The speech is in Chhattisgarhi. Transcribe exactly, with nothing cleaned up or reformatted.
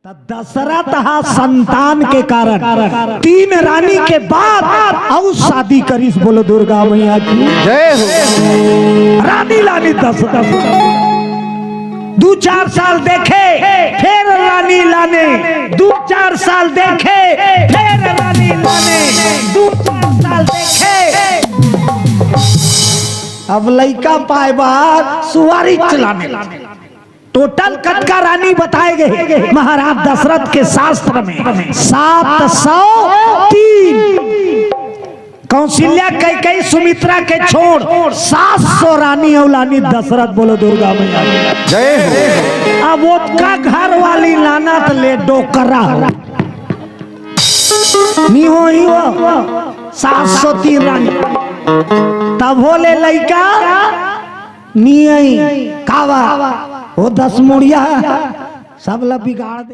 त दशरथ हा संतान के कारण तीन रानी के बाद अउ शादी करिस। बोलो दुर्गा मैया की। जय हो। रानी लाने दशरथ दू चार साल देखे, फेर रानी लाने। दू चार साल देखे, फेर रानी लाने। दू चार साल देखे, अब लइका पाए बर सुवारी चलाने। टोटल कतका रानी बताए गए महाराज दशरथ के शास्त्र में? सात सौ तीन। कौशल्या, कैकेयी, सुमित्रा के छोड़ सात सौ रानी अउ लानी दशरथ। बोलो दुर्गा मैया की। जय हो। अब ओतका घर वाली लाना त ले डोकरा हो। नी हो ही वो सात सौ तीन रानी। तब हो ले लइका नी आई कावा। वो दस मुड़िया सब ला बिगाड़ दे।